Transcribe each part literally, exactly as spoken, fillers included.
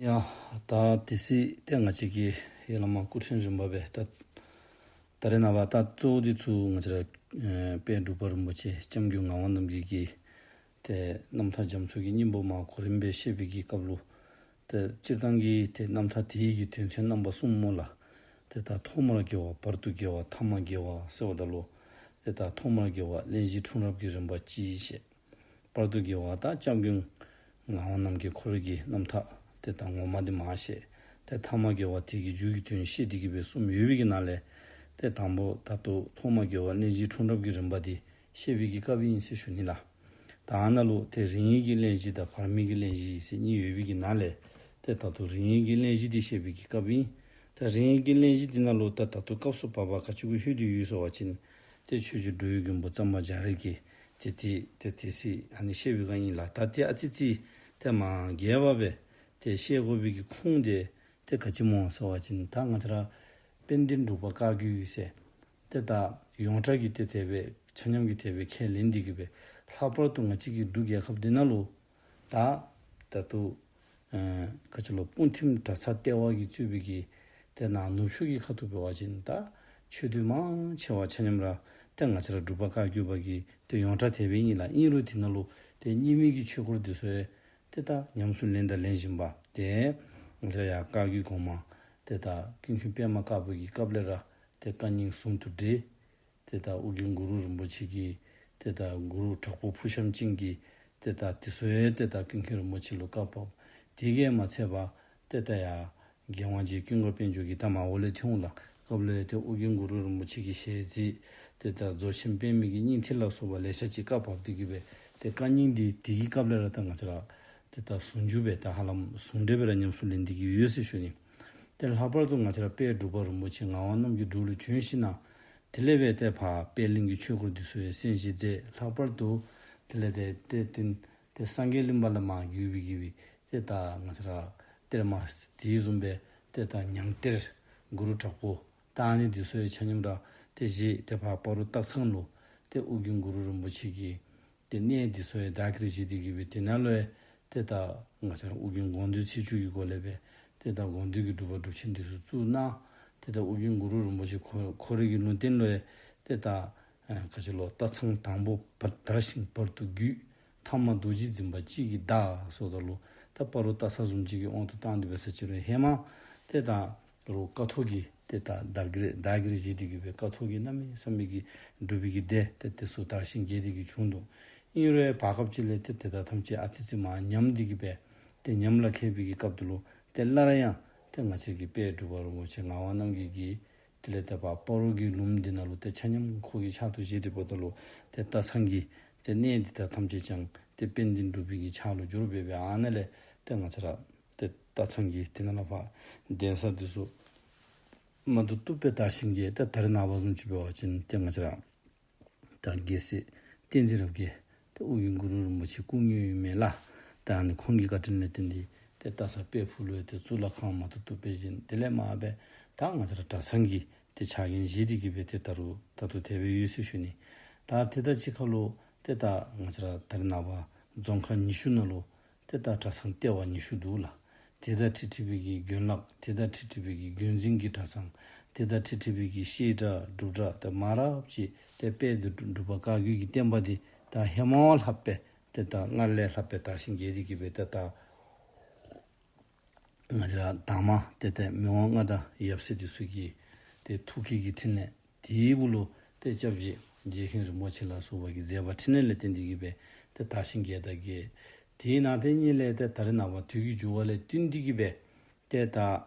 ཡ་ད་དེ་སྲིད་ཏེ་ང་བཅས་ཀྱི་ཡ་བླ་མ་སྐུ་ཕྲེང་རིམ་པ་སྦེ་ད་ད་རེས་ནངས་པ་ད་གཙོ་བོ་འདི་ཚུ་ང་བཅས་ར་ཨེ་དཔལ་འབྲུག་པ་རིན་པོ་ཆེ་སྐྱབས་མགོན་ངག་དབང་རྣམ་རྒྱལ་གྱི་ཏེ་རྣམ་ཐར་རྒྱ་མཚོ་གི་སྙིང་པོ་མར་གོ་རིམ་སྦེ་བཤད་པའི་གི་སྐབས་ལུ་ཏེ་སྤྱིར་བཏང་གི་ཏེ་རྣམ་ཐར་དེ་ཡི་གི་དོན་ཚན་རྣམ་པ་གསུམ་སྨོ་ལགས། ཏེ་ད་ཐོག་མར་དགེ་བ་བར་དུ་དགེ་བ་ཐ་མ་དགེ་བ་ཟེརཝ་ད་ལུ་ཏེ་ད་ཐོག་མར་དགེ་བ་གླེང་གཞི་འཁྲུངས་རབས་ཀྱི་རིམ་པ་ཅིག་བཤད། བར་དུ་དགེ་བ་ད་སྐྱབས་མགོན་ངག་དབང་རྣམ་རྒྱལ་ཁོ་རའི་གི་རྣམ་ཐར་ཏེ་ད་ངོ་མ་འདི་མར་བཤད། ཏེ་ཐ་མ་དགེ་བ་དེ་གི་མཇུག་གི་དོན་བཤད་དེ་གི་སྦེ་གསུམ་ཡོད་པའི་གི་ནང་ལས་ཏེ་དང་པོ་ད་ལྟོ་ཐོག་མར་དགེ་བ་གླེང་གཞི་འཁྲུངས་རབས་ཀྱི་རིམ་པ་འདི་བཤད་པའི་གི་སྐབས་ཨིན་ཟེར་ཞུ་ནི་ལགས། ད་ཨ་ནཱ་ལུ་ཏེ་རིང་གི་གླེང་གཞི་དང་བར་མའི་གི་གླེང་གཞི་ཟེར་གཉིས་ཡོད་པའི་གི་ནང་ལས་ཏེ་ད་ལྟོ་རིང་གི་གླེང་གཞི་འདི་བཤད་པའི་གི་སྐབས་ཨིན། ད་རིང་གི་གླེང་གཞི་འདི་ནང་ལུ་ད་ད་ལྟོ་སྐབས་སུ་བབ་པ་ག་ཅི་གུ་ལྷོད་དེ་ཡོད་ཟེར་བ་ཅིན་ཏེ་ཆོས་རྗེ་འགྲོ་བའི་མགོན་པོ་གཙང་པ་རྒྱ་རས་ཀྱིས་ཏེ་ཏེ་ཏེ་དེ་སྲིད་ཨ་ནི་བཤད་པའི་སྐབས་ཨིན་ལགས། ད་ཏེ་ཨ་ཙི་ཙི་ཏེ་མ་རྒྱས་པ་སྦེ་ཏེ་བཤད་དགོ་པའི་གི་ཁུངས་དེ་ཏེ་ག་ཅི་སྨོ་ཟེར་བ་ཅིན་ད་ང་བཅས་ར་དཔལ་ལྡན་འབྲུག་པ་བཀའ་བརྒྱུད་ཟེར་ཏེ་ད་ཡོངས་གྲགས་ཀྱི་ཏེ་དེ་སྦེ་ཆ་མཉམ་གྱིས་དེ་སྦེ་ཁས་ལེན་དེ་གི་སྦེ་ལྷག་པར་དུ་ང་བཅས་ཀྱི་འབྲུག་རྒྱལ་ཁབ་འདི་ནང་ལུ་ད་ད་ལྟོ་ཨེ་ག་ཅི་ལོ་སྤུངས་ཐིམ་གྲྭ་ཚང་ལྟེ་བ་གིས་གཙོས་པའི་གི་ཏེ་ནཱ་ནུབ་ཕྱོགས་ཀྱི་ཁ་ཐུག་འབད་བ་ཅིན་ད་ཆོས་སྡེ་མང་ཆེ་བ་ཆ་མཉམ་ར་ཏེ་ང་བཅས་ར་འབྲུག་པ་བཀའ་བརྒྱུད་པ་གི་ཏེ་ཡོངས་གྲགས་དེ་སྦེ་ཨིན་ལགས། ཨིན་རུང་དེ་ནང་ལུ་ཏེ་རྙིང་མའི་གི་ཆོས་སྐོར་འདི་ཚུ་ཡང་ཏེ་ད་ཉམས་སུ་ལེན་དང་ལེན་བཞིན་པ་ཏེ་ང་བཅས་ར་ཡར་བཀའ་བརྒྱུད་གོང་མ་ཏེ་ད་ཀུན་མཁྱེན་པདྨ་དཀར་པོ་གི་སྐབས་ལས་ར་ཏེ་བཀའ་རྙིང་ཟུང་དུ་འབྲེལ། ཏེ་ད་ཨོ་རྒྱན་གུ་རུ་རིན་པོ་ཆེ་གི་ཏེ་ད་གུ་རུ་དྲག་པོ་ཕུར་ཤམ་ཅན་གྱི་ཏེ་ད་དེ་ཚུ་ཡང་ཏེ་ད་ཀུན་མཁྱེན་རིན་པོ་ཆེ་ལུ་བཀའ་བབས། དེ་གིས་མ་ཚད་པར་ཏེ་ད་ཡར་རྒྱལ་དབང་རྗེ་ཀུན་དགའ་དཔལ་འབྱོར་གྱི་ད་མར་འོག་ལས་ཐོན་འོང་ལགས། སྐབས་ལས་ཏེ་ཨོ་རྒྱན་གུ་རུ་རིན་པོ་ཆེ་གི་ཞལ་གཟིགས་ཏེ་ད་རྫོགས་ཆེན་པདྨའི་གི་སྙིང་ཐིག་ལ་སོགས་པ་ལེ་ཤ་ཅིག་བཀའ་བབས་དེ་གི་སྦེ་ཏེ་བཀའ་རྙིང་འདི་དེ་གི་སྐབས་ལས་ར་ད་ང་བཅས་ར་ཏེ་ད་ཟུང་འཇུག་སྦེ་ད་ཧ་ལམ་ཟུང་འབྲེལ་སྦེ་ར་ཉམས་སུ་ལེན་དེ་གི་ཡོད་ཟེར་ཞུ་ནི། ཏེ་ལྷག་པར་དུ་ང་བཅས་ར་དཔལ་འབྲུག་པ་རིན་པོ་ཆེ་ངག་དབང་རྣམ་རྒྱལ་འབྲུག་ལུ་བྱོན་ཞིནམ་དེ་ལས་སྦེ་ཏེ་ཕར་པད་གླིང་གི་ཆོས་སྐོར་འདི་ཚུ་ཡང་གསན་བཞེས་མཛད། ལྷག་པར་དུ་དེ་ལས་ཏེ་ཏེ་ཏེ་ཏེ་སངས་རྒྱས་གླིང་པ་ལས་མར་བརྒྱུད་པའི་གི་སྦེ་ཏེ་ད་ང་བཅས་ར་གཏེར་མ་དེ་བཟུམ་སྦེ་ཏེ་ད་ཉང་གཏེར་གུ་རུ་དྲག་པོ་ད་ཨ་ནི་འདི་ཚུ་ཡང་ཆ་མཉམ་ར་ཏེ་བཞེས། ཏེ་ཕར་སྤ་རོ་སྟག་ཚང་ལུ་ཏེ་ཨོ་རྒྱན་གུ་རུ་རིན་པོ་ཆེ་གི་ཏེ་གནས་འདི་ཚུ་ཡང་བདག་གིར་བཞེས་དེ་གི་སྦེ་དེ་ནང་ལུ་ཡང་ཏེ་ད་ང་བཅས་ར་ཨོ་རྒྱན་དགོངས་འདུས་ཚིག་བཅུ་གི་སྒོ་ལས་སྦེ་ཏེ་ད་དགོངས་འདུས་ཀྱི་སྒྲུབ་པ་སྒྲུབ་ཆེན་འདི་ཚུ་བཙུགས་གནང་། ཏེ་ད་ཨོ་རྒྱན་གུ་རུ་རིན་པོ་ཆེ་ཁོ་ཁོ་རའི་གི་ལུང་བསྟན་ལུ་ཡང་ཏེ་ད་ཨ་ག་ཅི་ལོ་སྟག་ཚང་དང་པོ་བར་དར་ཞིང་བར་དུ་རྒུད། ཐ་མ་རྡོ་རྗེ་འཛིན་པ་གཅིག་གིས་བདག་ཟེརཝ་ད་ལུ་ད་སྤ་རོ་སྟག་ཚང་བཟུམ་ཅིག་གི་དབང་དུ་བཏང་སྟེ་འབད་ས་ཅིག་རུང་ཧེ་མ་ཏེ་ད་རུང་ཀཿཐོག་གིས་ཏེ་ད་བདག་གིར་བདག་གིར་བཞེས་ཏེ་གི་སྦེ་ཀཿཐོག་གི་གནམ་མེད་ས་མེད་ཀྱི་སྒྲུབ་པའི་གི་སྡེ་ཏེ་དེ་ཚུ་དར་ཞིང་རྒྱས་ཏེ་གི་བྱུང་འདུག། ཨིན་རུང་བར་སྐབས་ཅིག་ལས་ཏེ་དེ་དག་ཐམས་ཅད་ཨ་ཙི་ཙི་མར་ཉམས་ཏེ་གི་སྦེ་ཏེ་ཉམས་ལ་ཁད་པའི་གི་སྐབས་དེ་ལུ་ཏེ་སླར་ཡང་ཏེ་ང་བཅས་ཀྱི་དཔལ་འབྲུག་པ་རིན་པོ་ཆེ་ངག་དབང་རྣམ་རྒྱལ་གྱིས་དེ་ལས་ཏེ་ཕར་སྤ་རོ་གི་ལུངམ་འདི་ནང་ལུ་ཏེ་ཆ་མཉམ་ཁོ་གི་ཕྱག་ཏུ་བཞེས་ཏེ་འབདཝ་ད་ལུ་ཏེ་སྟག་ཚང་གི་ཏེ་གནས་འདི་དག་ཐམས་ཅད་ཀྱང་ཏེ་དཔལ་ལྡན་འབྲུག་པའི་གི་ཕྱག་ལུ་འབྱོར་སྦེ་སྦེ་ཨ་ནཱ་ལས་ཏེ་ང་བཅས་ར་ཏེ་སྟག་ཚང་གི་དེ་ནང་ལས་ཕར་གདན་ས་འདི་ཚུ་མ་བཏུབ་བཏུབ་སྦེ་དར་ཞིང་རྒྱས། ཏེ་ད་རེས་ནངས་པ་བཟུམ་ཅིག་འབད་བ་ཅིན་ཏེ་ང་བཅས་ར་ད་རྒྱལ་སྲས་བསྟན་འཛིན་རབ་རྒྱས་ཏེ་ཨོ་རྒྱན་གུ་རུ་རིན་པོ་ཆེ་སྐུ་དངོས་ཨིན་མས་ལགས། ད་ཨ་ནི་ཁོང་གི་བཀའ་དྲིན་ལས་བརྟེན་ཏེ་ཏེ་སྟག་ཚང་དཔལ་ཕུག་ལུ་ཏེ་གཙུག་ལག་ཁང་མ་བཏུབ་བཏུབ་སྦེ་བཞེངས། དེ་ལས་མར་སྦེ་ད་ང་བཅས་ར་གྲྭ་ཚང་གི་ཏེ་ཕྱག་འགན་བཞེས་ཏེ་གི་སྦེ་ཏེ་ད་རུང་ད་ལྟོ་དེ་སྦེ་ཡོད་ཟེར་ཞུ་ནི། ད་དེ་དང་གཅིག་ཁར་ལུ་ཏེ་ད་ང་བཅས་ར་ད་རེས་ནངས་པ་རྫོང་ཁག་ཉི་ཤུ་ནང་ལུ་ཏེ་ད་གྲྭ་ཚང་ལྟེ་བ་ཉི་ཤུ་འདུག་ལགས། དེ་དང་འཁྲིལ་འཁྲིལ་བའི་གི་དགོན་ལག། དེ་དང་འཁྲིལ་འཁྲིལ་བའི་གི་དགོན་འཛིན་གྱི་གྲྭ་ཚང་། དེ་དང་འཁྲིལ་འཁྲིལ་བའི་གི་བཤད་གྲྭ་སྒྲུབ་གྲྭ་ཏེ་མང་རབས་ཅིག་ཏེ་དཔལ་འབྲུག་པ་བཀའ་བརྒྱུད་ཀྱི་བསྟན་པ་འདི་ད་ཧེ་མ་བ་ལྷག་སྦེ་ཏེ་ད་སྔར་ལས་ལྷག་སྦེ་དར་ཞིང་རྒྱས་ཏེ་གི་སྦེ་ཏེ་ད་ང་བཅས་ར་དང་མ་ཏེ་ཏེ་མི་དབང་མངའ་བདག་ཡབ་སྲས་འདི་ཚུ་གི་ཏེ་ཐུགས་བསྐྱེད་ཀྱི་ཕྲིན་ལས་དེའི་སྦུག་ལུ་ཏེ་སྐྱབས་རྗེ་རྗེ་མཁན་རིན་པོ་ཆེ་ལ་སོགས་པ་གི་མཛད་པ་ཕྲིན་ལས་ལས་བརྟེན་ཏེ་གི་སྦེ་ཏེ་དར་ཞིང་རྒྱས་དང་རྒྱས། དེའི་ནང་དེ་ཉིད་ལས་ཏེ་ད་རེས་ནངས་པ་དུས་ཀྱི་འགྱུར་བ་ལས་བསྟུན་ཏེ་གི་སྦེ་ཏེ་ད་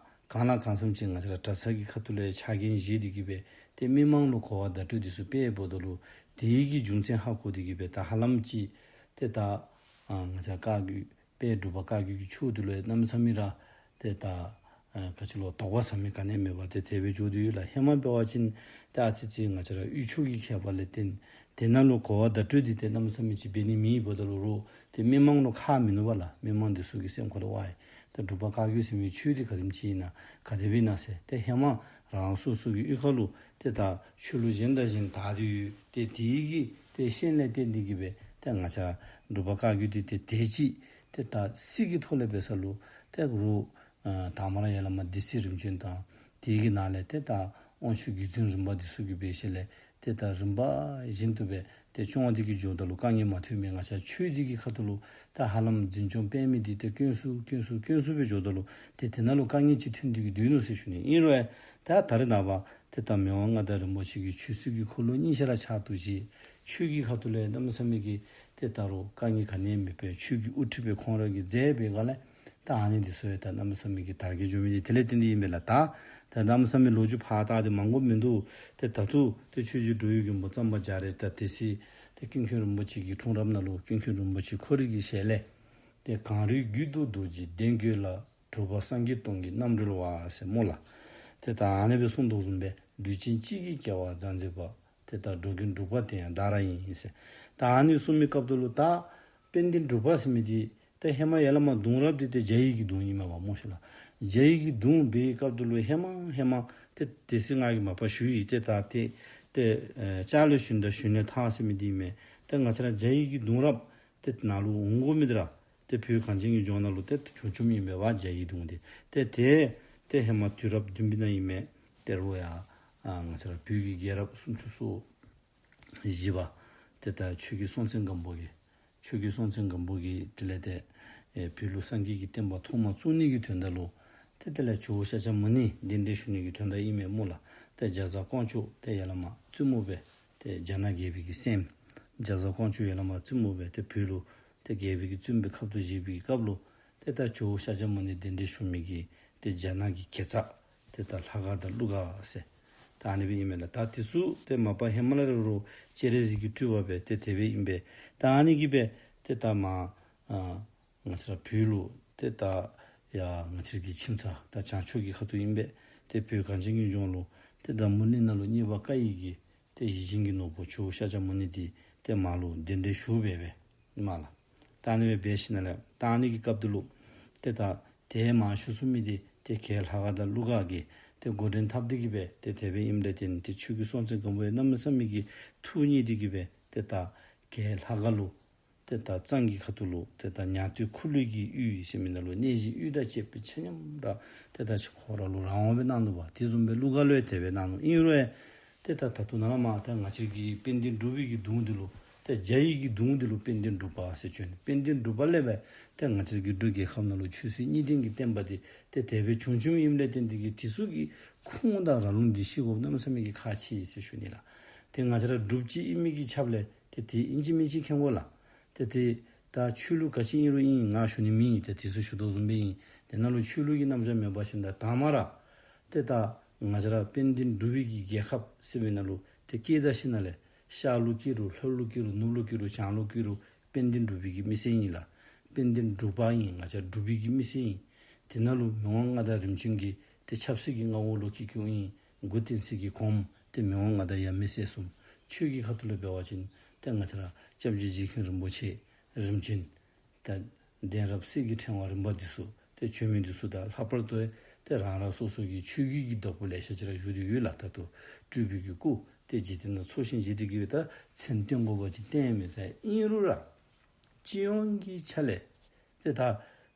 གང་ལ་གང་འཚམས་ཅིག་ང་བཅས་ར་གྲྭ་ཚང་གི་ཁ་ཐུག་ལས་ཕྱག་འགན་བཞེས་ཏེ་གི་སྦེ་ཏེ་མི་མང་ལུ་གོ་བ་བརྡ་སྤྲོད་འདི་ཚུ་སྤེལ་འབདཝ་ད་ལུ་དེའི་གི་རྒྱུ་མཚན་ཧ་གོ་སྟེ་གི་སྦེ་ད་ཧ་ལམ་ཅིག་ཏེ་ད་ཨ་ང་བཅས་བཀའ་བརྒྱུད་དཔལ་འབྲུག་པ་བཀའ་བརྒྱུད་ཀྱི་ཆོས་འདི་ལུ་ཡང་གནམ་མེད་ས་མེད་ར་ཏེ་ད་ཨ་ག་ཅི་ལོ་དོགས་པ་ཟ་མི་ག་ནི་ཡང་མེད་པར་ཏེ་དེ་སྦེ་འགྱོ་དོ་ཡོད་ལགས། ཧེ་མ་འབད་བ་ཅིན་ཏེ་ཨ་ཙི་ཙི་ང་བཅས་ར་དབུས་ཕྱོགས་ཀྱི་ཁྱད་པར་ལས་བརྟེན་དེ་ནང་ལུ་གོ་བ་བརྡ་སྤྲོད་འདི་ཏེ་གནམ་མེད་ས་མེད་ཅིག་འབད་ནི་མེདཔ་ད་ལུ་རོགས་ཏེ་མི་མང་ལུ་ཁག་མིན་ནུག་པ་ལགས། མི་མང་འདི་ཚུ་གི་སེམས་ཁར་ལུ་ཝའི་ད་འབྲུག་པ་བཀའ་བརྒྱུད་ཟེར་མི་ཆོས་འདི་ག་དེམ་ཅིག་ཨིན་ན་ག་དེ་སྦེ་ཨིན་ན་ཟེར་ཏེ་ཧེ་མ་རང་སོ་སོ་གི་གཡུས་ཁ་ལུ་ཏེ་ད་ཆོས་ལུགས་གཞན་དང་གཞན་དར་ཏེ་ཡོད། ཏེ་དེའི་གི་ཏེ་ཤན་ལས་བརྟེན་ཏེ་གི་སྦེ་ཏེ་ང་བཅས་འབྲུག་པ་བཀའ་བརྒྱུད་འདི་ཏེ་དེ་ཅིག་ཏེ་ད་སྲིད་ཀྱི་ཐོག་ལས་འབད་ས་ལུ་ཏེ་རོགས་ ཨ་དང་པ་ར་ཡ་ལ་མ་སྡེ་སྲིད་རིམ་བྱོན་དང་དེ་གི་ནང་ལས་ཏེ་ད་དབང་ཕྱུག་བརྒྱུད་འཛིན་རིམ་པ་འདི་ཚུ་གི་འབད་ཞིནམ་ལས་ཏེ་ད་རིམ་པ་བཞིན་དུ་སྦེ་ཏེ་སྐྱོང་བ་འདི་གིས་འགྱོཝ་ད་ལུ་དཀའ་ངལ་མ་ཐོན་མི་ང་བཅས་ཆོས་འདི་གི་ཁ་ཐུག་ལུ་ད་ཧ་ལམ་འཛིན་སྐྱོང་འབད་མི་འདི་ཏེ་དཀོན་སུ་དཀོན་སུ་དཀོན་སུ་སྦེ་འགྱོཝ་ད་ལུ་ཏེ་དེ་ནང་ལུ་དཀའ་ངལ་ཅིག་ཐོན་ཏེ་གི་སྡོད་ནུག་ཟེར་ཞུ་ནི། ཨིན་རུང་ཡང་ད་ད་རེས་ནངས་པ་ཏེ་ད་མི་དབང་མངའ་བདག་རིན་པོ་ཆེ་གིས་ཆོས་སྲིད་ཀྱི་འཁོར་ལོ་གཉིས་ཆ་ར་ཕྱག་ཏུ་བཞེས། ཆོས་ཀྱི་ཁ་ཐུག་ལས་གནམ་མེད་ས་མེད་ཀྱི་ཏེ་ད་རུང་དཀའ་ངལ་ག་ནི་ཡང་མེད་པར་ཆོས་ཀྱི་དབུ་ཁྲིད་སྦེ་ཁོང་ར་གིས་མཛད་པའི་སྒང་ལས་ད་ཨ་ནི་འདི་ཚུ་ཡང་ད་གནམ་མེད་ས་མེད་ཀྱི་དར་རྒྱས་འགྱོ་མི་འདི་དེ་ལས་བརྟེན་ཏེ་ཨིན་པས་ལགས། ད་ད་གནམ་མེད་ས་མེད་ལོ་རྒྱུས་ཕར་བལྟ་སྟེ་མང་པོ་མིན་འདུག། ཏེ་ད་ལྟོ་ཏེ་ཆོས་རྗེ་འགྲོ་བའི་མགོན་པོ་གཙང་པ་རྒྱ་རས་ད་དེ་སྲིད་ཏེ་ཀུན་མཁྱེན་རིན་པོ་ཆེ་གི་འཁྲུངས་རབས་ནང་ལུ་ཀུན་མཁྱེན་རིན་པོ་ཆེ་ཁོ་རའི་གི་ཞལ་ལས་ཏེ་གངས་རིའི་རྒྱུད་དུ་རྡོ་རྗེ་གདན་བཀོད་ལ། གྲུབ་པ་སངས་རྒྱས་སྟོང་གི་རྣམ་རོལ་བ་ཟེར་སྨོ་ལགས། ཏེ་ད་ཨ་ནི་སྦེ་གསུངས་དོ་བཟུམ་སྦེ་ལུས་ཅན་གཅིག་གི་སྐྱེ་བ་མཛའ་མཛད་པ། ཏེ་ད་འགྲོ་མགོན་འབྲུག་པ་དེ་ཡང་བདག་རང་ཡིན་ཟེར། ད་ཨ་ནི་གསུངས་མི་སྐབས་དེ་ལུ་ད་དཔལ་ལྡན་འབྲུག་པ་ཟེར་མི་འདི་ཏེ་ཧེ་མ་ཡ་ལ་མ་གདུང་རབས་འདི་ཏེ་རྒྱ་ཡི་གི་གདུང་ཨིན་མས་པ་སྨོ་ཤེ་ལགས། རྒྱ་ཡི་གི་གདུང་འབད་བའི་སྐབས་དེ་ལུ་ཧེ་མ་ཧེ་མ་ཏེ་དེ་སྲིད་ང་གིས་མ་པ་ཞུ་ཡི། ཏེ་ད་ཏེ་ཏེ་ཨེ་ལྕགས་ལས་ཞུན་དང་ཞུན་ལས་ཐགས་ཟེར་མི་འདི་ཨིན་མས། ཏེ་ང་བཅས་ར་རྒྱ་ཡི་གི་གདུང་རབས་ཏེ་ནཱ་ལུ་འོང་དགོ་མི་འདི་ར་ཏེ་བོད་གངས་ཅན་གྱི་ལྗོངས་ནང་ལུ་ཏེ་བྱུང་བྱུངམ་ཨིན་པས་པ་རྒྱ་ཡི་གདུང་འདི། ཏེ་ཏེ་ཏེ་ཧེ་མ་དུས་རབས་བདུན་པའི་ནང་ཨིན་མས། ཏེ་རུང་ཡང་ཨ་ང་བཅས་ར་བོད་ཀྱི་རྒྱལ་རབས་སུམ་ཅུ་སོ་བཞི་པ་ཏེ་ད་ཆོས་རྒྱལ་སྲོང་བཙན་སྒམ་པོ་གིས་ཆོས་རྒྱལ་སྲོང་བཙན་སྒམ་པོ་གིས་དེ་ལས་ཏེ་ཨེ་བོད་ལུ་སངས་རྒྱས་ཀྱི་བསྟན་པ་ཐོག་མ་བཙུགས་ནི་གི་དོན་དག་ལུ་ཏེ་དེ་ལས་ཇོ་བོ་ཤཱཀྱ་མུ་ནེ་གདན་འདྲེན་ཞུ་ནི་གི་དོན་དག་ཨིན་མས་སྨོ་ལགས། ཏེ་རྒྱ་བཟའ་ཀོང་ཇོ་ཏེ་ཡ་ལ་མ་བཙུན་མོ་སྦེ་ཏེ་རྒྱ་ནག་རྒྱལ་པོའི་གི་སྲསམོ་རྒྱ་བཟའ་ཀོང་ཇོ་ཡ་ལ་མ་བཙུན་མོ་སྦེ་ཏེ་བོད་ལུ་ཏེ་རྒྱལ་པོའི་གི་བཙུན་པའི་ཁབ་ཏུ་བཞེས་པའི་སྐབས་ལུ་ཏེ་ད་ཇོ་བོ་ཤཱཀྱ་མུ་ནེ་གདན་འདྲེན་ཞུ་མི་གི་ཏེ་རྒྱ་ནག་གི་གྱད་ཚ་ཏེ་ད་ལྷ་དགའ་དང་ཀླུ་དགའ་ཟེར་ད་ཨ་ནི་སྦེ་ཨིན་མས་ལགས། ད་དེ་ཚུ་ཏེ་མ་པ་ཧེ་མ་ལས་ར་རུང་སྤྱན་རས་གཟིགས་ཀྱི་སྤྲུལ་པ་སྦེ་ཏེ་དེ་སྦེ་ཨིན་པས། ད་ཨ་ནི་གིས་སྦེ་ཏེ་ད་མ་ཨ་ང་བཅས་ར་བོད་ལུ་ཏེ་ད་ཡ་ང་བཅས་ར་གི་ཁྱིམ་ཚང་ད་བྱང་ཕྱོགས་ཀྱི་ཁ་ཐུག་ཨིན་པས། ཏེ་བོད་གངས་ཅན་གྱི་ལྗོངས་ལུ་ཏེ་ད་མུ་ནེ་ནང་ལུ་གཉེར་པ་བཀའ་ཡི་གི་ཏེ་ཡིད་བཞིན་གྱི་ནོར་བུ་ཇོ་བོ་ཤཱཀྱ་མུ་ནེ་འདི་ཏེ་མར་ལུ་གདན་འདྲེན་ཞུ་སྦེ་སྦེ་ཨིན་མས་ལགས། ད་ཨ་ནི་སྦེ་འབད་ཞིནམ་ལས་ད་ཨ་ནི་གི་སྐབས་དེ་ལུ་ཏེ་ད་ཏེ་མར་ཞུ་ཚུགས་མི་འདི་ཏེ་གྱད་ལྷ་དགའ་དང་ཀླུ་དགའ་གིས་ཏེ་འགོ་འདྲེན་འཐབ་སྟེ་གི་སྦེ་ཏེ་དེ་སྦེ་ཨིནམ་ལས་བརྟེན་ཏེ་ཆོས་རྒྱལ་སྲོང་བཙན་སྒམ་པོ་ཡང་གནམ་མེད་ས་མེད་ཀྱི་ཐུགས་མཉེས་ཏེ་གི་སྦེ་ཏེ་ད་གྱད་ལྷ་དགའ་ལུ་ཏེ་ད་གཙང་གི་ཁ་ཐུག་ལུ་ཏེ་ད་ཉང་སྟོད་ཁུ་ལུ་གི་ཡུལ་ཟེར་མི་ནང་ལུ་གནས་གཞི་ཡུལ་དང་བཅས་པའི་ཆ་མཉམ་ར་ཏེ་ད་ཁོ་ར་ལུ་རང་དབང་སྦེ་གནང་ནུག་པ། དེ་བཟུམ་སྦེ་ཀླུ་དགའ་ལུ་ཡང་དེ་སྦེ་གནང་ནུག། ཨིན་རུང་ཡང་ཏེ་ད་ད་ལྟོ་ནཱ་ལས་མར་ད་ང་བཅས་ཀྱི་དཔལ་ལྡན་འབྲུག་པའི་གི་གདུང་འདི་ལུ་ཏེ་རྒྱ་ཡི་གི་གདུང་འདི་ལུ་དཔལ་ལྡན་འབྲུག་པ་ཟེར་བྱོན། དཔལ་ལྡན་འབྲུག་པ་ལས་སྦེ་ཏེ་ང་བཅས་ཀྱི་འབྲུག་རྒྱལ་ཁབ་ནང་ལུ་ཆོས་སྲིད་གཉིས་ལྡན་གྱི་བསྟན་པ་འདི་ཏེ་དེ་སྦེ་བྱུང་བྱུངམ་ཨིནམ་ལས་བརྟེན་ཏེ་གི་དེ་ཚུ་གི་ཁུངས་དང་ར་ལུང་འདི་ཤེས་དགོཔ་གནམ་མེད་ས་མེད་ཀྱི་ཁག་ཆེ་ཟེར་ཞུ་ནི་ལགས། ཏེ་ང་བཅས་ར་འབྲུགཔ་ཅིག་ཨིན་མི་གི་ཆ་ལས་ཏེ་ཏེ་ཨིན་ཅི་མིན་ཅི་མཁྱེན་དགོ་ལགས། ཏེ་ཏེ་ད་ཆོས་ལུགས་ག་ཅི་ཨིན་རུང་ཨིན། ང་ཞུ་ནི་མེད། ཏེ་དེ་ཚུ་ཞུ་དོ་བཟུམ་སྦེ་ཨིན། དེ་ནང་ལུ་ཆོས་ལུགས་ཀྱི་རྣམ་གཞག་མེད་པ་ཅིན་ད་དང་མ་ར་ཏེ་ད་ང་བཅས་ར་དཔལ་ལྡན་འབྲུག་པའི་གི་རྒྱལ་ཁབ་ཟེར་བའི་ནང་ལུ་ཏེ་སྐྱེས་ད་ཞིནམ་ལས་ཤར་ལུ་སྐྱེ་རུང་ལྷོ་ལུ་སྐྱེ་རུང་ནུབ་ལུ་སྐྱེ་རུང་བྱང་ལུ་སྐྱེ་རུང་དཔལ་ལྡན་འབྲུག་པའི་གི་མི་སེར་ཨིན་ལགས། དཔལ་ལྡན་འབྲུག་པ་ཨིན། ང་བཅས་འབྲུག་པའི་གི་མི་སེར་ཨིན། དེ་ནང་ལུ་མི་དབང་མངའ་བདག་རིམ་བྱོན་གྱི་ཏེ་ཆབ་སྲིད་ཀྱི་མངའ་འོག་ལུ་སྐྱེ་སྐྱེཝ་ཨིན། མགོ་བསྟན་སྲིད་ཀྱི་གོངམ་ཏེ་མི་དབང་མངའ་བདག་ཡབ་མེས་སྲས་གསུམ། ཆོས་ཀྱི་ཁ་ཐུག་ལུ་འབད་བ་ཅིན་ཏེ་ང་བཅས་ར་སྐྱབས་རྗེ་རྗེ་མཁན་རིན་པོ་ཆེ་རིམ་བྱོན་ད་གདན་རབས་གསེར་གྱི་ཕྲེང་བ་རིམ་པ་འདི་ཚུ་ཏེ་བྱོན་མི་འདི་ཚུ་དང་ལྷག་པར་དུ་ཏེ་རང་རང་སོ་སོ་གི་ཆོས་བརྒྱུད་ཀྱི་བདག་པོ་ལེ་ཤ་ཅིག་ར་བཞུགས་ཏེ་ཡོད་ལགས། ད་ལྟོ་སྤྲུལ་པའི་གི་སྐུ་ཏེ་འཇིག་རྟེན་ནང་འཚོ་ཞིང་གཞེས་ཏེ་གི་སྦེ་ད་མཚན་བཏོན་དགོ་པ་ཅིན་བཏོན་མི་ཚར། ཨིན་རུང་ར་སྤྱི་ཡོངས་ཀྱི་ཆ་ལས་ཏེ་ད་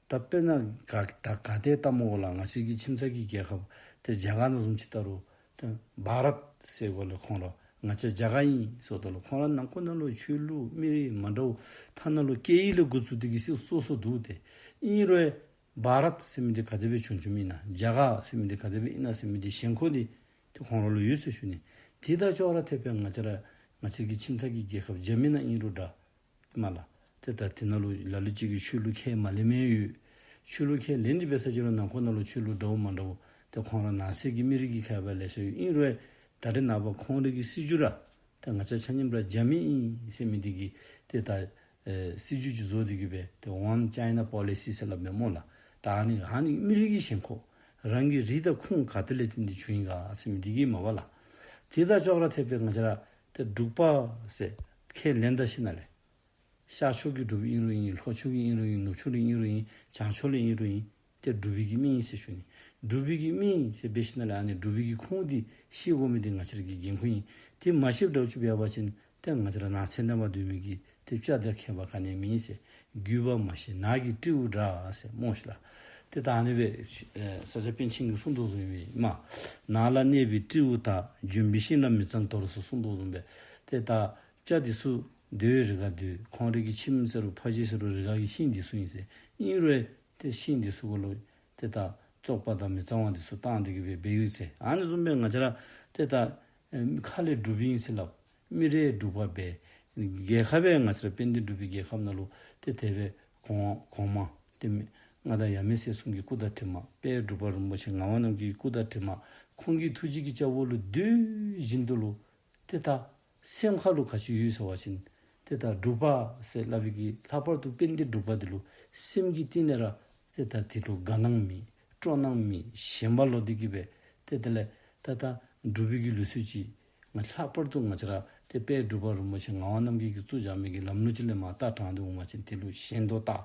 ད་དཔེར་ན་ག་ད་ག་ཏེ་ལྟ་མོ་ལགས། ང་བཅས་ཀྱི་ཁྱིམ་ཚང་གི་རྒྱལ་ཁབ་ཏེ་རྒྱ་གར་ནང་བཟུམ་ཅིག་ལྟ་རུང་ཏེ་བྷ་རཏ་ཟེར་དགོཔ་ལས་ཁོང་ར་ང་བཅས་རྒྱ་གར་ཨིན་ཟེརཝ་ད་ལུ་ཁོང་ར་ནང་འཁོད་ནང་ལུ་ཆོས་ལུགས་མི་རིགས་མ་འདྲཝ་ཐ་ན་ལུ་སྐད་ཡིག་ལས་འགོ་བཙུགས་ཏེ་གི་སྲིད་སོ་སོ་འདུག། ཏེ་ཨིན་རུང་བྷ་རཏ་ཟེར་མི་འདི་ག་དེ་སྦེ་བྱུང་བྱུངམ་ཨིན་ན་རྒྱ་གར་ཟེར་མི་འདི་ག་དེ་སྦེ་ཨིན་ན་ཟེར་མི་འདི་ཞེན་ཁོག་འདི་ཏེ་ཁོང་ར་ལུ་ཡོད་ཟེར་ཞུ་ནི། དེ་དང་ཅོག་ར་འཐདཔ་སྦེ་ང་བཅས་ར་ང་བཅས་ཀྱི་ཁྱིམ་ཚང་གི་རྒྱལ་ཁབ་རྒྱ་མི་ནང་ཨིན་རུང་འདྲ་མ་ལགས། ཏེ་ད་དེ་ནང་ལུ་ལ་ལུ་ཅིག་གིས་ཆོས་ལུགས་ཁས་མ་ལེན་མི་ཡོད། ཆོས་ལུགས་ཁས་ལེན་ཏེ་འབད་ས་ཅིག་རུང་ནང་འཁོད་ནང་ལུ་ཆོས་ལུགས་འདྲཝ་མ་འདྲཝ་ཏེ་ཁོང་ར་ནང་གསེས་ཀྱི་མི་རིགས་ཀྱི་ཁྱད་པར་ལེ་ཤ་ཡོད། ཨིན་རུང་ད་རེས་ནངས་པ་ཁོང་རའི་གི་སྲིད་བྱུས་ར་ཏེ་ང་བཅས་ཆ་མཉམ་ར་རྒྱ་མི་ཨིན་ཟེར་མི་འདི་གིས་ཏེ་ད་ཨེ་སྲིད་བྱུས་ཅིག་བཟོ་སྟེ་གི་སྦེ་ཏེ་One China Policy ཟེར་སླབ་མས་སྨོ་ལགས། ད་ཨ་ནི་ཨ་ནི་མི་རིགས་ཀྱི་ཞེན་ཁོག་རང་གི་རིགས་དང་ཁུངས་ག་ཏེ་ལས་བརྟེན་ཏེ་བྱུང་ཡི་ག་ཟེར་མི་འདི་གིས་མས་པ་ལགས། དེ་དང་ཅོག་ར་འཐདཔ་སྦེ་ང་བཅས་ར་ཏེ་འབྲུག་པ་ཟེར་ཁས་ལེན་ད་ཞིནམ་ལས་ཤར་ཕྱོགས་ཀྱི་འབྲུག་པ་ཨིན་རུང་ཨིན། ལྷོ་ཕྱོགས་ཀྱི་ཨིན་རུང་ཨིན། ནུབ་ཕྱོགས་ལས་ཨིན་རུང་ཨིན། བྱང་ཕྱོགས་ལས་ཨིན་རུང་ཨིན། ཏེ་འབྲུག་པའི་གི་མི་ཨིན་ཟེར་ཞུ་ནི། འབྲུག་པའི་གི་མི་ཨིན་ཟེར་འབད་ཞིནམ་ལས་ཨ་ནི་འབྲུག་པའི་གི་ཁུངས་འདི་ཤེས་དགོ་མི་འདི་ང་བཅས་ར་གི་འགན་ཁུར་ཨིན། དེ་མ་ཤེསཔ་འདྲཝ་ཅིག་འབད་བ་ཅིན་ཏེ་ང་བཅས་ར་ནང་ཚན་ལྡན་པ་སྡོད་མི་གི་ཏེ་སྐྱ་དང་ཁྱད་པར་ག་ནི་ཡང་མེད་ཟེར། རྒྱུད་པ་མ་ཤེས་ནགས་ཀྱི་སྤྲེའུ་འདྲ་ཟེར་སྨོ་ཤེ་ལགས། ཏེ་ད་ཨ་ནི་སྦེ་ཨེ་ས་སྐྱ་པཎ་ཆེན་གྱིས་གསུངས་དོ་བཟུམ་ཨིན་མས། ནགས་ལ་གནས་པའི་སྤྲེའུ་དག། ལྗོན་པའི་ཤིང་ལ་མི་གཙང་དོར་ཟེར་གསུངས་དོ་བཟུམ་སྦེ། ཏེ་ད་སྐྱ་འདི་ཚུ་སྡོད་རི་ཁར་སྡོད། ཁོང་རའི་གི་ཁྱིམ་ཟེར་རུང་ཕ་གཞིས་ཟེར་རུང་རི་ཁ་གི་ཤིང་འདི་ཚུ་ཨིན་ཟེར། ཨིན་རུང་ཏེ་ཤིང་འདི་ཚུ་གུ་ལུ་ཏེ་ད་བཙོག་པ་དང་མི་གཙང་བ་འདི་ཚུ་བཏང་སྟེ་གི་སྦེ་འབད་ཡོད་ཟེར། ཨ་ནི་བཟུམ་སྦེ་ང་བཅས་ར་ཏེ་ད་ཨེ་ཁ་ལས་འབྲུག་པ་ཨིན་ཟེར་སླབ། མི་རས་འབྲུག་པ་སྦེ། རྒྱལ་ཁབ་སྦེ་ང་བཅས་ར་དཔལ་ལྡན་འབྲུག་པའི་རྒྱལ་ཁབ་ནང་ལུ་ཏེ་དེ་སྦེ་གོང་གོང་མ་ཏེ་མི་མངའ་བདག་ཡབ་མེས་སྲས་གསུམ་གྱི་སྐུ་དང་གྲིབ་མ། དཔལ་འབྲུག་པ་རིན་པོ་ཆེ་ངག་དབང་རྣམ་རྒྱལ་གྱི་སྐུ་དང་གྲིབ་མ། ཁོང་གི་ཐུགས་རྗེ་གི་སྐྱབས་འོག་ལུ་སྡོད་བཞིན་དུ་ལུ་ཏེ་ད་སེམས་ཁ་ལུ་ག་ཅི་ཡོད་ཟེར་བ་ཅིན་ཏེ་ད་འབྲུག་པ་ཟེར་སླབ་པའི་གི་ལྷག་པར་དུ་དཔལ་ལྡན་འབྲུག་པ་འདི་ལུ་སེམས་ཀྱི་གཏིང་ནས་ར་ཏེ་ད་དེ་ལུ་དགའ་སྣང་མེད་སྤྲོ་སྣང་མེད་ཞེན་པ་ལོག་སྟེ་གི་སྦེ་ཏེ་དེ་ལས་ད་ད་འབྲུག་པའི་གི་ལུགས་སྲོལ་ཅིག་ང་ལྷག་པར་དུ་ང་བཅས་ར་ཏེ་དཔལ་འབྲུག་པ་རིན་པོ་ཆེ་ངག་དབང་རྣམ་རྒྱལ་གྱིས་བཙུགས་བཞག་མི་གི་ལམ་ལུགས་ཅིག་ལས་མར་ལྟ་དྲངས་ཏེ་འོང་བ་ཅིན་དེ་ལུ་ཞེན་དོ་ལྟ།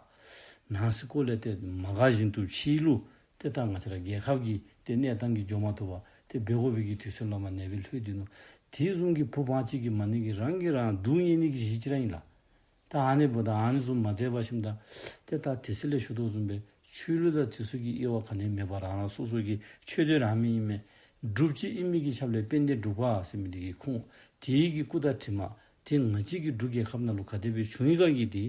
ནང་སེམས་ཁོག་ལས་ཏེ་མ་དགའ་བཞིན་དུ་ཕྱི་ལུ་ཏེ་ད་ང་བཅས་ར་རྒྱལ་ཁབ་ཀྱི་ཏེ་གནས་སྟངས་ཀྱིས་འགྱོ་མ་བཏུབ་པར་ཏེ་འབད་དགོ་པའི་གི་དུས་ཚོད་ལུ་མར་ནེ་སྦེ་ལྷོད་སྡོད་ནུག། དེ་བཟུམ་གྱི་བུ་འབངས་ཅིག་གི་མ་ཎི་གིས་རང་གིས་རང་སྡུག་བསྔལ་ནི་གི་གཞི་ཅིག་ར་ཨིན་ལགས། ད་ཨ་ནི་འབདཝ་ད་ཨ་ནི་བཟུམ་མ་འདྲཝ་ཞིག་ད་ཏེ་ད་དེ་ཚེ་ལས་ཞུ་དོ་བཟུམ་སྦེ་ཆོས་ལུགས་དང་དེ་ཚུ་གི་དབྱེ་བ་ག་ནི་མེད་པར་རང་རང་སོ་སོ་གི་ཆོས་དོན་རང་མེན་ཨིན་མས། འབྲུགཔ་ཅིག་ཨིན་མི་གི་ཆ་ལས་དཔལ་ལྡན་འབྲུག་པ་ཟེར་མི་འདི་གི་ཁུངས་དེ་གི་སྐུ་དང་གྲིབ་མ་དེ་ང་བཅས་ཀྱི་འབྲུག་རྒྱལ་ཁབ་ནང་ལུ་ག་དེ་སྦེ་བྱུང་ཡི་ག་གི་དེ་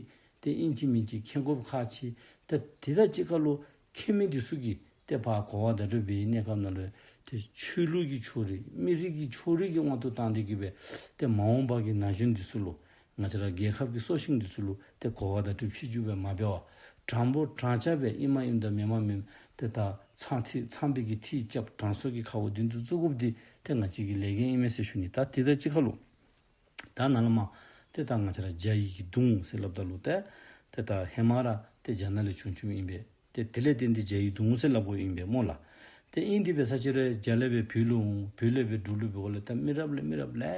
ཏེ་ཨིན་ཅི་མིན་ཅི་མཁྱེན་དགོཔ་ཁག་ཆེ། ད་དེ་དང་གཅིག་ཁར་ལུ་མཁྱེན་མི་འདི་ཚུ་གིས་ཏེ་ཕར་གོ་བ་བརྡ་སྤྲོད་འབད་བའི་གནས་སྐབས་ནང་ལུ་ཏེ་ཆོས་ལུགས་ཀྱི་ཕྱོགས་རིས་མི་རིགས་ཀྱི་ཕྱོགས་རིས་ཀྱི་དབང་དུ་བཏང་སྟེ་གི་སྦེ་ཏེ་མ་འོངས་པ་གི་ན་གཞོན་འདི་ཚུ་ལུ་ང་བཅས་ར་རྒྱལ་ཁབ་ཀྱི་སྲོག་ཤིང་འདི་ཚུ་ལུ་ཏེ་གོ་བ་བརྡ་སྤྲོད་ཕྱི་འགྱུར་སྦེ་མ་འབད་བར་དྲང་པོ་དྲང་བཞག་སྦེ་ཨིནམ་ཨིནམ་དང་མེནམ་མེནམ་ཏེ་ད་ཚངས་ཐིག་ཚངས་པའི་གི་ཐིག་རྐྱབ་དྲང་སྲོང་གི་ཁ་འོག་མདུན་དུ་བཙུགས་དགོཔ་འདི་ཏེ་ང་བཅས་ཀྱི་ལས་འགན་ཨིན་མས་ཟེར་ཞུ་ནི། ད་དེ་དང་གཅིག་ཁར་ལུ་ད་ནཱ་ལས་མར་ཏེ་ད་ང་བཅས་ར་རྒྱ་ཡི་གི་གདུང་ཟེར་སླབ་ད་ལུ་ཏེ་ཏེ་ད་ཧེ་མ་ར་ཏེ་རྒྱ་ནག་ལས་བྱུང་བྱུངམ་ཨིན་པས། ཏེ་དེ་ལས་བརྟེན་ཏེ་རྒྱ་ཡི་གདུང་ཟེར་སླབ་དགོཔ་ཨིན་པས་སྨོ་ལགས། ཏེ་ཨིན་དེ་འབད་ས་ཅིག་རུང་རྒྱ་ལས་སྦེ་བོད་ལུ་འོང་། བོད་ལས་སྦེ་འབྲུག་ལུ་འབད་འོང་ལས་ད་མི་རབས་ལས་མི་རབས་ལེ་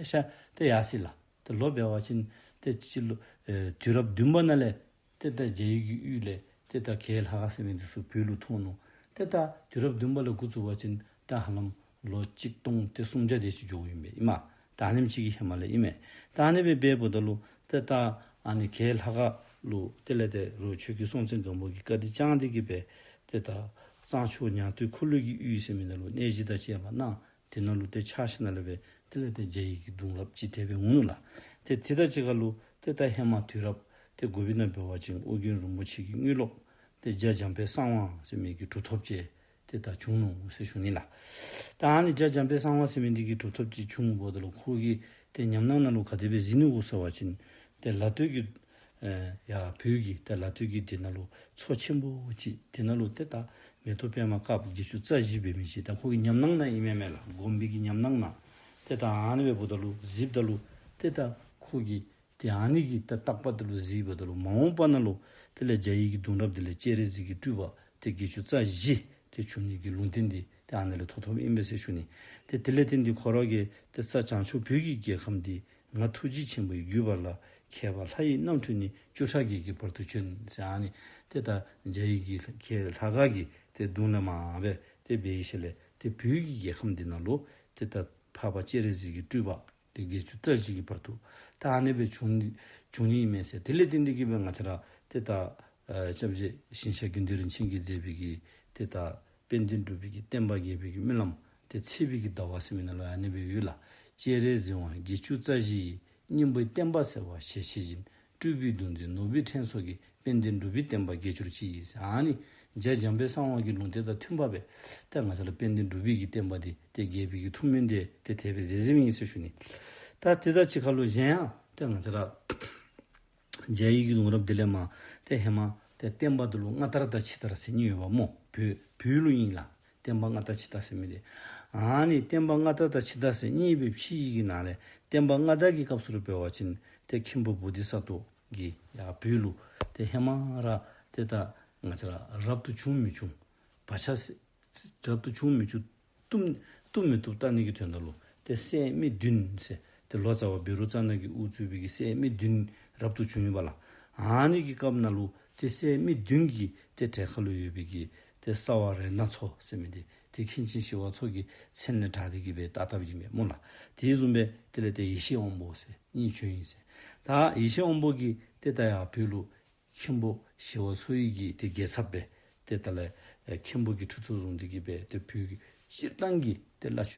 ཤ་ཏེ་ཡར་སོ་ཡི་ལགས། ཏེ་ལོ་འབད་བ་ཅིན་ཏེ་སྤྱི་ལོ་ཨེ་དུས་རབས་བདུན་པ་ནང་ལས་ཏེ་ད་རྒྱ་ཡི་གི་ཡུལ་ལས་ཏེ་ད་གྱལ་ལྷ་ཁང་ཟེར་མི་འདི་ཚུ་བོད་ལུ་ཐོན་ནུག། ཏེ་ད་དུས་རབས་བདུན་པ་ལས་འགོ་བཙུགས་པ་ཅིན་ད་ཧ་ལམ་ལོ་གཅིག་སྟོང་ཏེ་སུམ་བརྒྱ་དེ་ཅིག་འགྱོཝ་ཨིན་པས་ཨིན་མས། ད་ཨ་ནེམ་ཅིག་གི་ཧེ་མ་ལས་ཨིན་མས། ད་ཨ་ནི་སྦེ་འབདཝ་ད་ལུ་ཏེ་ད་ཨ་ནི་གྱལ་ལྷ་ཁང་ལུ་དེ་ལས་ཏེ་རུང་ཆོས་རྒྱལ་སྲོང་བཙན་སྒམ་པོ་གིས་བཀའ་དྲིན་བསྐྱངས་ཏེ་གི་སྦེ་ཏེ་ད་གཙང་ཕྱོགས་ཉང་སྟོད་འཁོར་ལོ་གི་ཡུལ་ཟེར་མི་ནང་ལུ་གནས་གཞི་དང་བཅས་པ་གནང་། དེ་ནང་ལུ་ཏེ་ཕྱག་ཞུ་ནི་ལས་སྦེ་དེ་ལས་ཏེ་རྒྱ་ཡི་གི་གདུང་རབས་ཅིག་དེ་སྦེ་འོང་ནུག་ལགས། ཏེ་དེ་དང་གཅིག་ཁར་ལུ་ཏེ་ད་ཧེ་མ་དུས་རབས་ཏེ་དགུ་པའི་ནང་འབད་བ་ཅིན་ཨོ་རྒྱན་རིན་པོ་ཆེ་གི་དངོས་སློབ་ཏེ་རྒྱ་འཇམ་དཔལ་གསང་བ་ཟེར་མི་གི་གྲུབ་ཐོབ་ཅིག་ཏེ་ད་བྱུང་ནུག་ཟེར་ཞུ་ནི་ལགས། ད་ཨ་ནི་རྒྱ་འཇམ་དཔལ་གསང་བ་ཟེར་མི་འདི་གི་གྲུབ་ཐོབ་ཅིག་བྱུང་འབདཝ་ད་ལུ་ཁོ་གིས་ཏེ་ཉམས་སྣང་ནང་ལུ་ག་དེ་སྦེ་གཟིགས་ནུག་གོ་ཟེར་བ་ཅིན་ཏེ་ལ་སྟོད་ཀྱི་ཨེ་ཡར་བོད་ཀྱི་ཏེ་ལ་སྟོད་ཀྱི་དེ་ནང་ལུ་མཚོ་ཆེན་པོ་ཅིག་དེ་ནང་ལུ་ཏེ་ད་མེ་ཏོག་པདྨ་དཀརཔོ་བརྒྱད་ཅུ་རྩ་བཞི་འབད་མི་ཅིག་ད་ཁོ་གི་ཉམས་སྣང་ནང་ཨིན་མས་མས་ལགས། སྒོམ་པའི་གི་ཉམས་སྣང་ནང་། ཏེ་ད་ཨ་ནི་སྦེ་འབདཝ་ད་ལུ་གཟིགསཔ་ད་ལུ་ཏེ་ད་ཁོ་གིས་ཏེ་ཨ་ནི་གི་ཏེ་རྟག་པ་དེ་ལུ་གཟིགསཔ་ད་ལུ་མ་འོངས་པ་ནང་ལུ་དེ་ལས་རྒྱ་ཡི་གི་གདུང་རབས་དེ་ལས་སྤྱན་རས་གཟིགས་ཀྱི་སྤྲུལ་པ་ཏེ་བརྒྱད་ཅུ་རྩ་བཞི་ཏེ་འབྱུང་ནི་གི་ལུང་བསྟན་འདི་ཏེ་ཨ་ནི་ལས་ཐོབ་ཐོབཔ་ཨིན་པས་ཟེར་ཞུ་ནི། ཏེ་དེ་ལས་བརྟེན་ཏེ་ཁོ་ར་གིས་ཏེ་ས་བྱང་ཕྱོགས་བོད་ཀྱི་རྒྱལ་ཁམས་འདི། ང་ཐུགས་རྗེ་ཆེན་པོའི་བརྒྱུད་པ་ལ། མཁས་པ་ལྷ་ཡི་རྣམ་འཕྲུལ་ནི། བཅུ་ཕྲག་བརྒྱད་ཀྱིས་བར་དུ་བྱོན། ཟེར་ཨ་ནི་ཏེ་ད་རྒྱ་ཡི་གི་གྱལ་ལྷ་ཁང་གི་ཏེ་གདུང་ལས་མར་སྦེ་ཏེ་འབད་ཡི་ཟེར་ལས་ཏེ་བོད་ཀྱི་རྒྱལ་ཁམས་འདི་ནང་ལུ་ཏེ་ད་འཕགས་པ་སྤྱན་རས་གཟིགས་ཀྱི་སྤྲུལ་པ་ཏེ་བརྒྱད་ཅུ་རྩ་བཞི་གི་བར་དུ་ད་ཨ་ནི་སྦེ་བྱུང་ནི་བྱུང་ནི་ཨིན་མས་ཟེར། དེ་ལས་བརྟེན་ཏེ་གི་སྦེ་ང་བཅས་ར་ཏེ་ད་ཨེ་སྐྱབས་རྗེ་ཞིང་གཤེགས་དགེ་འདུན་རིན་ཆེན་གྱིས་མཛད་པའི་གི་ཏེ་ད་དཔལ་ལྡན་འབྲུག་པའི་གི་བསྟན་པ་རྒྱས་པའི་གི་སྨོན་ལམ་ཏེ་ཚེས་པའི་གི་ཟླ་བ་ཟེར་མི་ནང་ལུ་ཨ་ནི་སྦེ་ཡོད་ལགས། སྤྱན་རས་གཟིགས་དབང་བརྒྱད་ཅུ་རྩ་བཞི་ཡི། སྙིང་པོའི་བསྟན་པ་གསལ་བ་ཞལ་ཕྱེ་བཞིན། སྤྲུལ་པའི་གདུང་འཛིན་ནོར་བུའི་ཕྲེང་ཚོགས་ཀྱིས། དཔལ་ལྡན་འབྲུག་པའི་བསྟན་པ་རྒྱས་གྱུར་ཅིག། ཟེར་ཨ་ནི་རྒྱ་འཇམ་དཔལ་གསང་བ་གི་ལུང་བསྟན་དང་མཐུན་པ་སྦེ་ཏེ་ང་བཅས་ར་དཔལ་ལྡན་འབྲུག་པའི་གི་བསྟན་པ་འདི་ཏེ་རྒྱས་པའི་གི་ཐུགས་སྨོན་འདི་ཏེ་དེ་སྦེ་མཛད་མཛདཔ་ཨིན་ཟེར་ཞུ་ནི། ད་དེ་དང་གཅིག་ཁར་ལུ་གཞན་ཡང་ཏེ་ང་བཅས་ར་རྒྱ་ཡི་གི་ལུང་རབས་འདི་ལས་མར་ཏེ་ཧེ་མ་ཏེ་བསྟན་པ་འདི་ལུ་སྔ་དར་དང་ཕྱི་དར་ཟེར་གཉིས་ཡོདཔ་སྨོ། བོད་བོད་ལུ་ཨིན་ལགས། བསྟན་པ་སྔ་དར་ཕྱི་དར་ཟེར་མི་འདི། ཨ་ནི་བསྟན་པ་སྔ་དར་དང་ཕྱི་དར་ཟེར་གཉིས་སྦེ་ཕྱེ་ཡི་གི་ནང་ལས་བསྟན་པ་སྔ་དར་གྱི་སྐབས་སུ་ལུ་འབད་བ་ཅིན་ཏེ་མཁན་པོ་བོ་དྷི་ས་ཏྭ་གིས་ཡར་བོད་ལུ་ཏེ་ཧེ་མ་ར་ཏེ་ད་ང་བཅས་ར་རབ་ཏུ་བྱུང་མི་བྱུང་བག་ཆགས་སད་རབ་ཏུ་བྱུང་མི་བྱུང་བཏུབ་བཏུབ་མི་བཏུབ་བལྟ་ནི་གི་དོན་དག་ལུ་ཏེ་སད་མི་བདུན་ཟེར་ཏེ་ལོ་ཙཱ་བ་བཻ་རོ་ཙ་ན་གིས་དབུ་གཙོས་པའི་གི་སད་མི་བདུན་རབ་ཏུ་བྱུང་ཡོདཔ་ལགས། ཨ་ནི་གི་སྐབས་ནང་ལུ་ཏེ་སད་མི་བདུན་གྱི་ཏེ་གྲལ་ཁར་ལུ་ཡོད་པའི་གི་ཏེ་སརྦ་རཏྣ་ཚོགས་ཟེར་མི་འདི་ཏེ་མཁན་ཆེན་ཞི་བ་འཚོ་གི་མཚན་ལས་གྲགས་ཏེ་གི་སྦེ་བཏགས་བཏགསཔ་ཨིན་པས་སྨོ་ལགས། དེ་བཟུམ་སྦེ་དེ་ལས་ཏེ་ཡེ་ཤེས་དབང་པོ་ཟེར་གཉིས་བྱོན་ཡི་ཟེར། ད་ཡེ་ཤེས་དབང་པོ་གིས་ཏེ་ད་ཡར་བོད་ལུ་མཁན་པོ་ཞི་བ་འཚོ་ཡི་གི་ཏེ་རྒྱལ་ཚབ་སྦེ་ ཏེ་ད་ལས་ཨེ་མཁན་པོ་གི་ཁྲི་ཚུ་བཟུང་སྟེ་གི་སྦེ་ཏེ་བོད་ཀྱི་སྤྱིར་བཏང་གི་ཏེ་བླ་ཆོས་